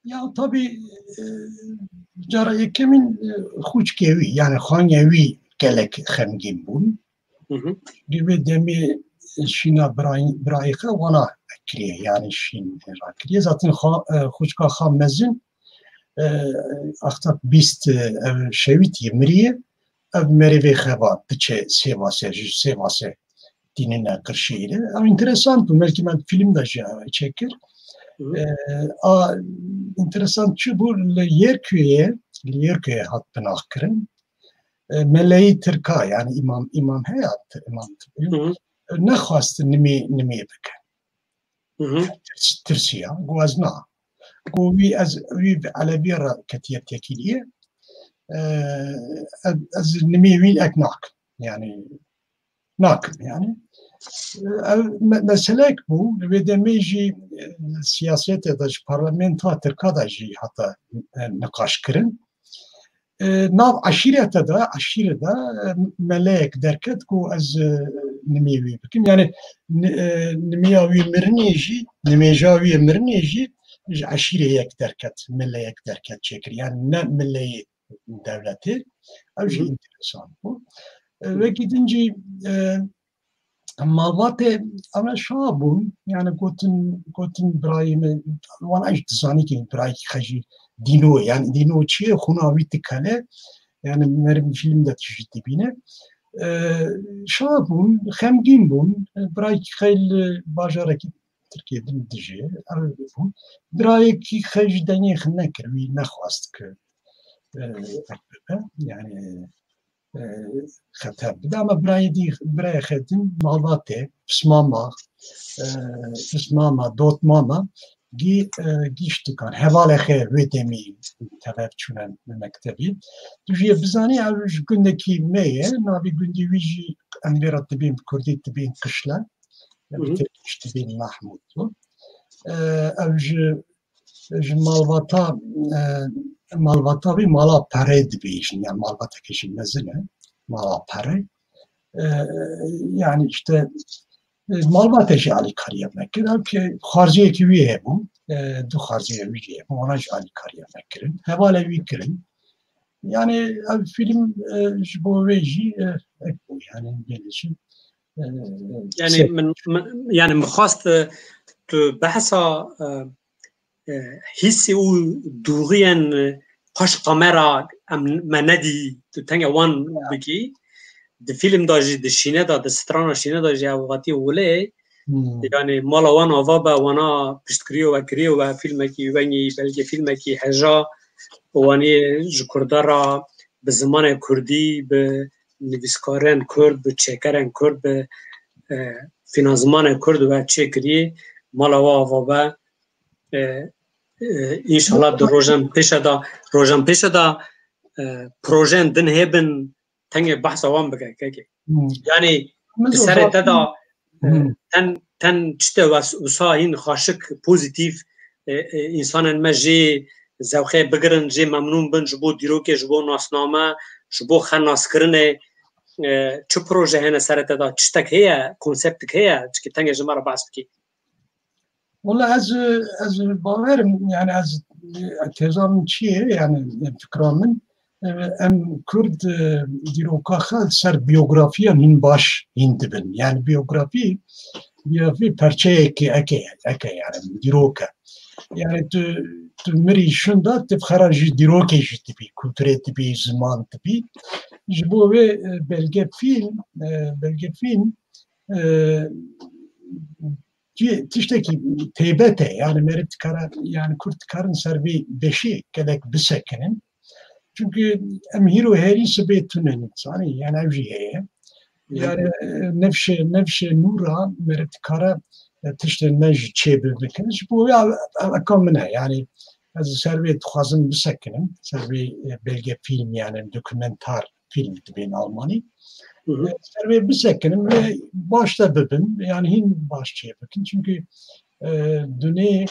Ya tabii, e, cara yekemîn, e, xûçkê wî, yani xwengê wî gelek xemgîn bûn. Di wê demê şîna birayî, birayê xwe wana kiriye, yani şîn rakiriye. Zaten xwe, e, xwişka xwe mezin, e, axta bîst, e, ev şewîtiye, miriye. Ev merivê xeva diçe Sêvasê, ji Sêvasê tînine Qirşehîrê. Ev interesant bû. Belkî me film de jî çêkir. E, a, interesant çi bû? Li Yerkuyê, li Yerkuyê hat binahkirin. E, meleyî Tirka, yani îmam, îmam heye, îmam, nexwest nimê, nimê bike. Tirs-, tirsiya, got ez na. Got wî ez, wî bi Elevî re ketiye têkiliyê. E, ez, ez nimê wî ek nakim. Yani nakim yani. E, ev me-, meselek bû. Li wê demê jî, e, siyasetê de, ji parlamentoya Tirka de jî hata, e, niqaş kirin. E, nav eşîrete de, eşîre de, e, meleyek derket ku ez, e, nimê wî bikim. Yani ni-, e, nimêya wî mirinê jî, nimêja wî mirinê jî ji eşîrê yek derket, mileyek derket çêkir. Yani ne mileyê dewletê. Ev jî enteresan bû. E, wekî din jî, e, malbatê ev şa bûn. Yani gotin, gotin birayê min, wan eş dizanî ki birayekî xwe jî dîno, yani dîno çi ye? Xwina wî dikele. Yani meriv film de tijî dibîne. E, şa bûn, xemgîn bûn. E, birayekî xwe li bajarekî Tirkiyê din dijî, ew bû. Birayekî xwe jî dengê xwe nekir, wî nexwest ki, e, bibe. Yani, e, xeter bide. Ama birayê dî, birayê xwe din malbatê, pismama, e, pismama, dotmama, gî, e, gîş dikan. Hevalê xwe wê demî tev çûne mektebî. Tu jî bizanî ew ji gundekî me ye, navê gundî wî jî em vê re dibên bi kurdî dibên Qişle. Bi tirkî jî dibên Mahmûd bû. E, ew ji, ji malbata, e, malbata wî mala Perê dibêjin, yani malbateke jî mezin e, mala Perê. E, yani işte, e, malbate jî alîkariya me kir. Ew ki xwarziyekî wî hebû, e, du xwarziyê wî jî hebû, wana jî alîkariya me kirin. Hevalê wî kirin. Yani ev film, e, ji bo wê jî, e, ek bû, yani gelê jî, e, Yani se- min, min, yani min xwest, e, tu behsa, e, e, hîsê û dûriyên, e, paş kamera em, me nedî, tu tenge wan bikî. Di film de jî, di şîne de, di strana şîne de jî ew hatî wile. Hmm. Yani mala wan ava be, wana piştkiriyo we kiriyo we filmekî wengî, belkî filmekî heja, wanî ji Kurda re bi zimanê Kurdî, bi nivîskarên Kurd, bi çêkerên Kurd, bi, e, fînanzmanê Kurd we çêkirî, mala we ava be. E, e, înşallah di rojan pêşe de, rojan pêşe de, e, projeyên din hêbin, tengê behsa wan bike, kekê. Hmm. Yani, min di serê te de, e, hmm, ten, ten tiştê wes-, wisa hîn xweşik, pozîtîf, e, e, însanên me jê zewqê bigirin, jê memnûn bin ji bo dîrokê, ji bo nasname, ji bo xenaskirinê, e, çi proje hene serê te de, tiştek heye, konseptik heye, çikî tengê ji me re behs bikî. Wala ez, ez bawerim, yani ez, teza min çi ye, yani fikra min, e, em Kurd, e, dîroka xwe ser biyografiyan hîn baş hîn dibin. Yani biyografî, biyografî perçeyekî eke, eke yani dîrok e. Yani tu, tu mirî şunda, tu xera jî dîrokê jî dibî, kulturê dibî, ziman dibî. Ji bo wê, e, belge film, e, belge film, e, Cî tiştekî taybet e, yani meriv dikare, yani Kurd dikarin ser vê beşê gelek bisekinin. Çünkü em hîro herî sibê tune, zanî, yani ev jî heye. Yani, e, nefşê, nefşê nûra meriv dikare, e, tiştên me jî çê bibikin. Ji bo ya, e, eka min e, yani ez ser vê dixwazim bisekinin, ser vê, e, belge film, yani dokumentar film dibên Almanî. Hı hı. E, ser vê bisekinin ve baş da bibin, yani hîn baş çê bikin. Çünkü, e, dunê,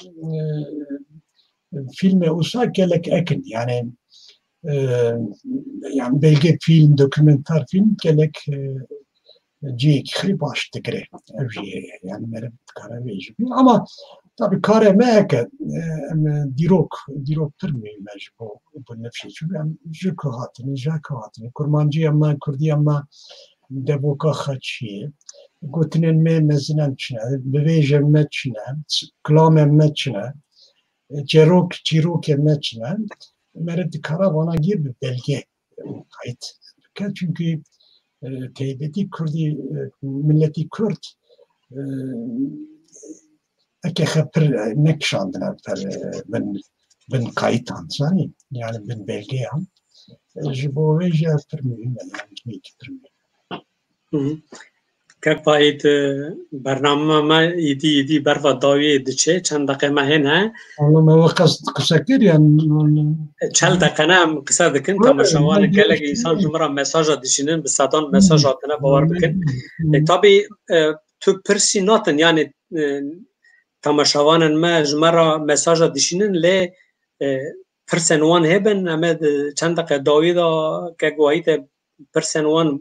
e, filmê usa gelek ekin, yani, e, yani belge film, dokumentar film gelek, e, cihekî xirî baş digire. Ev jî heye. Yani meriv dikare vê jî bî. Ama tabii karê me heke, e, em, e, dîrok, dîrok pir muhîm e ji bo, bo nifşê. Çünkü em ji ku hatinî, ji ku hatinî. Kurmancî em me, Kurdî em me, devoka xwe çi ye, gotinên me mezinan çi ne, bivêjên me çi ne, kilamên me çi ne, çerok, çîrokên me çi ne, meriv dikare vana yê bi belge qayît bike. Çunkî, e, taybetî Kurdî, e, miletî Kurd, e, eke xwe pir, e, nekişandine ber, e, bin, bin qayîtan, zanî? Yani bin belgeyan. E, ji bo vê jî ev pir muhîm e, yani cihekî pir muhîm. Hı hı. Kek Vahîd, e, bername me îdî îdî berva dawiyê diçe, çend deqe me hene. Ama me we qas qise kir, yani, Çel deqe ne em qise dikin, Wele, temaşevan ne gelek gelişti. Însan ji min re mesaja dişînin, bi sedan mesaj hatine, bawer bikin. Hı. E, tabî, e, tu pirsî natin, yani, e, temaşevanên me ji me re mesaja dişînin, lê, e, pirsên wan hêbin, em ê di çend deqe dawî de Kek Vahîd e pirsên wan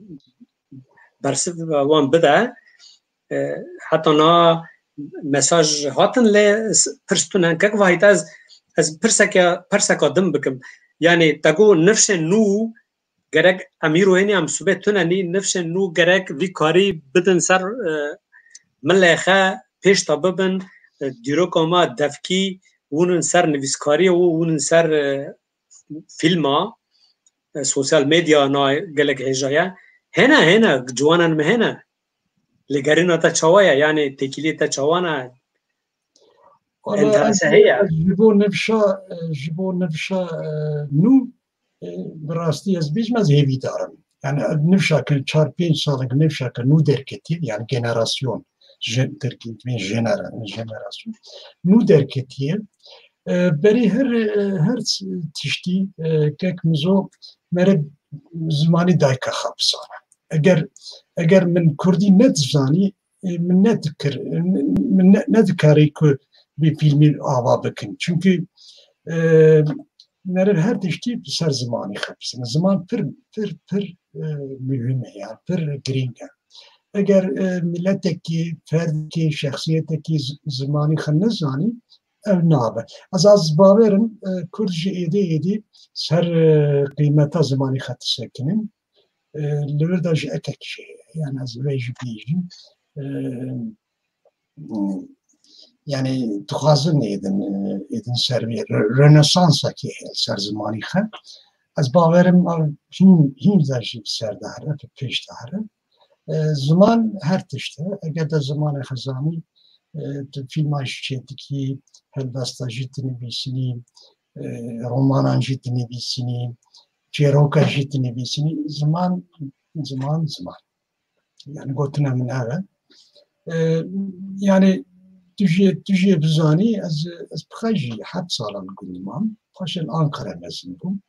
bersiv wan bide. E, heta na mesaj hatin, lê s-, pirs tune. Kek Vahîd, ez, ez pirseke, pirseka din bikim. Yani, te got nifşên nû gerek em îro hênî em sibê tune nî, nifşên nû gerek vî karî bidin ser, e, milê xe, pêş de bibin, e, dîroka me devkî, wûnin ser nivîskariyê û wûnin ser, e, fîlma, e, sosyal medya na gelek hêja ye. Hene, hene, ciwanan me hene. Lêgerîna te çawa ye? Yani têkiliyê te çawa ne? Wala, enterese ez, heye? Ez ji bo nifşa, e, ji bo nifşa, e, nû, e, bi rastî ez bêjim, ez hêvîdar im. Yani ev nifşa ke çar pênc salek nifşa ke nû derketiye, yani generasyon, je-, derketiye, jenera-, jenerasyon, nû derketiye. E, berî her, e, her s-, tiştî, e, kek Mizo mere zimanî dayika xwe bizane. Eger, eger min kurdî nedizanî, e, min nedikir, e, min ne-, nedikarî ku vî fîlmî ava bikin. Çunkî, e, meriv her tiştî bi ser zimanî xwe bizane. Ziman pir, pir, pir, e, muhîm e, yani pir girîng e. Eger, e, miletekî, ferdekî, şexsiyetekî z-, zimanî xwe nezanî, ev nabe. Ez, ez bawer im, e, Kurd jî êdî êdî ser, e, qîmeta zimanî xwe disekinin. E, li wir de jî ekek jî heye. Yani ez vê jî bêjim. E, yani dixwazin êdin, e, êdin ser vê re-, renesansekî heye ser zimanî xwe. Ez bawer im, ev hîn, hîn de jî bi ser de here, bi pêş de here. E, ziman her tişt e. Eger de zimanê xwe zanî, e, tu fîlma jî çêdikî, helbesta jî dinivîsinî, e, romanan jî dinivîsinî, çîroka jî dinivîsinî. Ziman, ziman, ziman. Yani gotina min ev e. E, yani tu jê, tu jê bizanî, ez, ez bi xwe jî heft salan li gundî mam. Paşê li Ankara mezin bûm.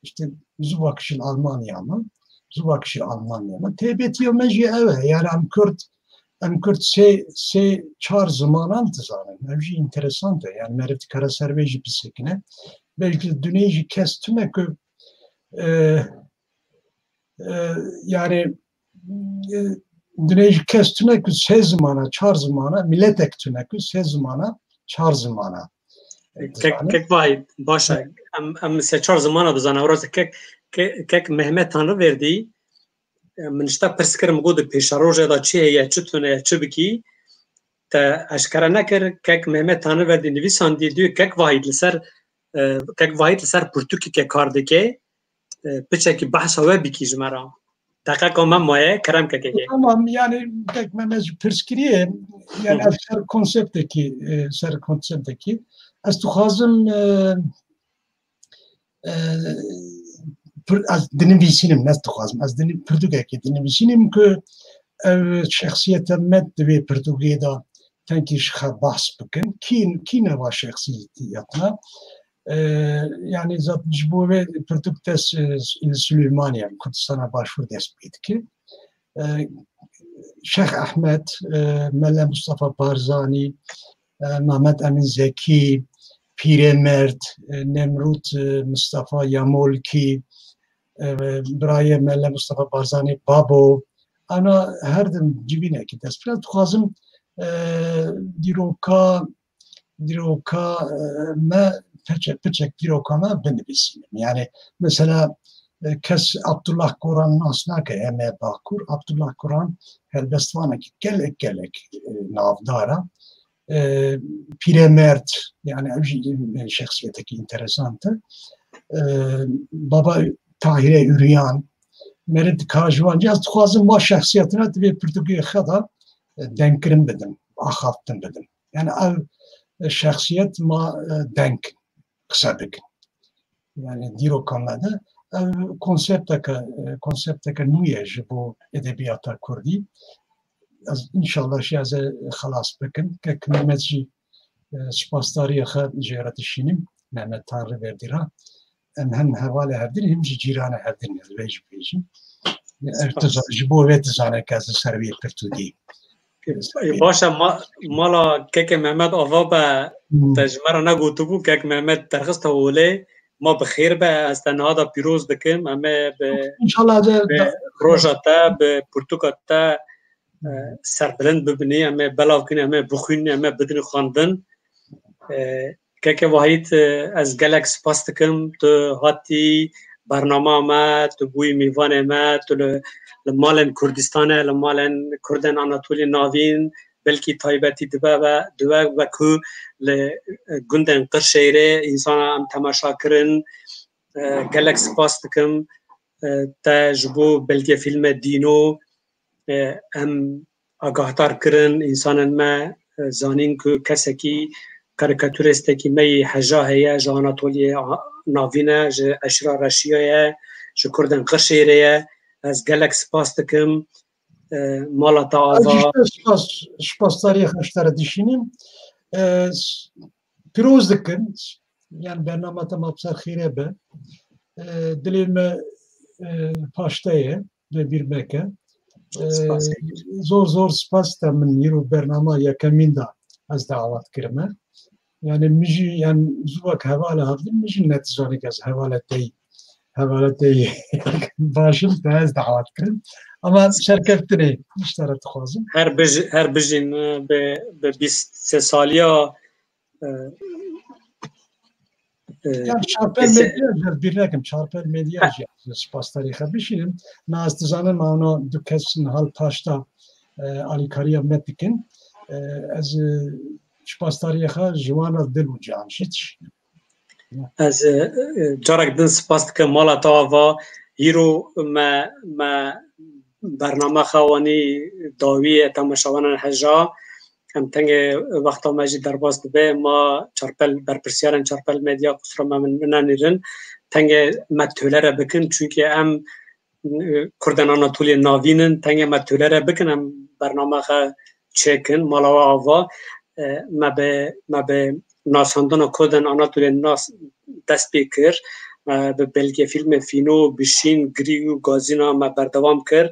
İşte zû vakişî li Almanya me, zû vakişî Almanya me. Taybetiya me jî ew e. Yani em Kurd, em Kurd sê, sê çar zimanan dizanin. Ev jî interesant e. Yani meriv dikare ser vê jî bisekine. Belkî li dunê jî kes tune ku, e, e, yani, e, dunê jî kes tune ku sê zimana, çar zimana, miletek tune ku sê zimana, çar zimana, e, Kek, dizane. Kek Vahîd, baş e. Em, em sê çar zimana dizane. Ewro kek, ke-, kek Mehmet Tanrıverdi, e, min ji te pirs kir, min got di pêşerojê de çi heye, çi tune ye, çi bikî? Te eşkere nekir, kek Mehmet Tanrıverdi nivîsandî, diyor, Kek Vahîd li ser, e, Kek Vahîd li ser pirtûkeke kar dike, e, piçekî behsa we bikî ji me re. Deqeka me maye, kerem ke kekê. Tamam, yani, kek me, me jî pirs kiriye, yani, Hı. ez ser konseptekî, e, ser konseptekî, ez dixwazim, e, e, pir-, ez dinivîsînim, ne dixwazim, ez dini-, pirtûkekê dinivîsînim ku ev şexsiyete me di vê pirtûkê de tenkî ji xwe behs bikin. Kî, kî ne va şexsiyetî ya tune? E, yani zaten ji bo vê pirtûk dest, e, li Silêmaniyê, Kurdistana Başûr dest pê dike. E, Şêx Ehmed, e, Mele Mustafa Barzanî, e, Mehmet Emîn Zekî, Pîremerd, e, Nemrûd, e, Mustafa Yamolkî, e, birayê Mele Mustafa Barzanî, Babo, ana her dem civînekî dest pê. Dixwazim, e, dîroka, dîroka, e, me, piçe-, piçek dîroka me binivîsînim. Yani, mesela, E, kes Abdullah Koran nas nake, em ê Bakur. Abdullah Koran helbestvanekî gelek gelek, e, navdar e. E, Pîremerd, yani ev jî, e, şexsiyetekî interesant e. E, Baba Tahire Üryan, Merid Kajvan, ez dixwazim va şexsiyetine di vê pirtûkê xwe de, e, dengkirin bidim, axaftin bidim. Yani ev, e, şexsiyet ma, e, deng qise bikin. Yani dîroka me de ev konsepteke, e, konsepteke nû ye ji bo edebiyata kurdî. Ez înşallah jî ez ê xelas bikim. Kek Mehmet jî, e, spasdariyê xwe jê re dişînim. Mehmet Tanrıverdi re. Em hem hevalê hevdin, hem jî cîranê hevdin ne, vê jî bêjim. Ev Spas. Tizan, ji bo vê tizane ke ez li ser wê pirtûkê. Ê, baş e, ma-, mala kekê Mehmet Ava be, Hmm. te ji me re negotibû, kek Mehmet derxiste holê, ma bi xêr be, ez te niha de pîroz dikim, em ê bi, İnşallah de, bi de- roja te, bi pirtûka te, e, serbilind bibinî, em ê belav kin, em ê bixwînin, em ê bidin xwendin. E, Keke Wahîd, e, ez gelek spas dikim. Tu hatî bernama me, tu bûyî mêvanê me, tu li, li malên Kurdistanê, li malên Kurdên Anatoliyê Navîn, belkî taybetî dibe be, dibe be ku li, e, gundên Qirşeyrê însana em temaşa kirin. E, gelek spas dikim, e, te ji bo belgefîlme Dîno, e, em agahdar kirin, însanên me, e, zanîn ku kesekî karîkaturîstekî me yê heja heye, ji Anatoliyê a-, Navîn e, ji eşîra Reşiya ye, ji Kurdên Qirşêrê ye. Ez gelek spas dikim. E, mala te ava. Ez jî spas, spasdariyê xwe ji te re dişînim. E, s-, pîroz dikim. Yani bernama te ma bi ser xêrê be. E, dilê me, e, paşte ye. Lê bîr meke. Spas. Ee, zor zor spas te, min îro bernama yekemîn de ez dawet kirime. Yani min jî, yani zû wek hevala hevdin, min jî netizanî kes hevala tey, hevala tey başim te ez dawet kirim. Ama serkeftinê ji te re dixwazim. Her bij-, her bijîn, e, bi, bi bîst sê saliya, e, e, Yani Çarpel Medya, ez bîr nekim, Çarpel Medya jî ez spasdarî xwe bişînim. Na ez dizanim, ma ona du kes niha li paşta, e, alîkariya me dikin. E, ez, e, spasdariyê xwe ji wan re dil û can jî dişînim. Ez, e, e, carek din spas dikim mala te ava. Hîro me, me bername xwe wanî dawiyê temaşevanên heja. Em tengê wexta me jî derbas dibe. Ma Çarpel, berpirsiyarên Çarpel Medya qusura me min nenîrin. Tengê me tolere bikin, çunke em, e, Kurdên Anatoliyê Navîn in. Tengê me tolere bikin, em bername xwe çêkin, mala we ava. E, me bi, me bi nasandina Kurdên Anatoliyê nas dest pê kir. Me bi belgefîlmê Fîno, Bişîn, Girî û Gazîna me berdewam kir.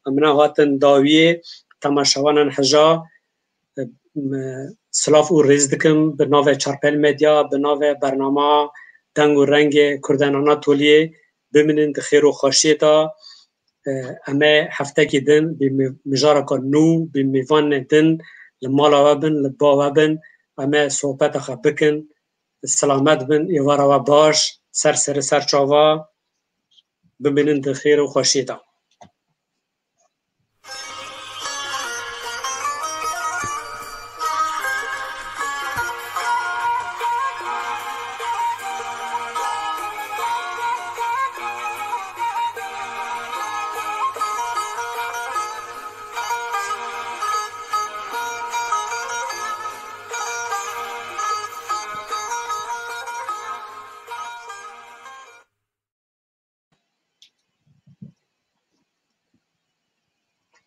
Em ne hatin dawiyê temaşevanên heja, e, me silav û rêz dikim bi navê Çarpel Medya, bi navê bernama Deng û Rengê Kurdên Anatoliyê. Bimînin di xêr û xweşiyê de. E, em ê heftekî din bi mi-, mijareka nû, bi mêvanê din li mala we bin, li ba we bin, em ê sohbeta xwe bikin. Selamet bin, êvara we baş, ser serê ser çava, bimînin di xêr û xweşiyê de.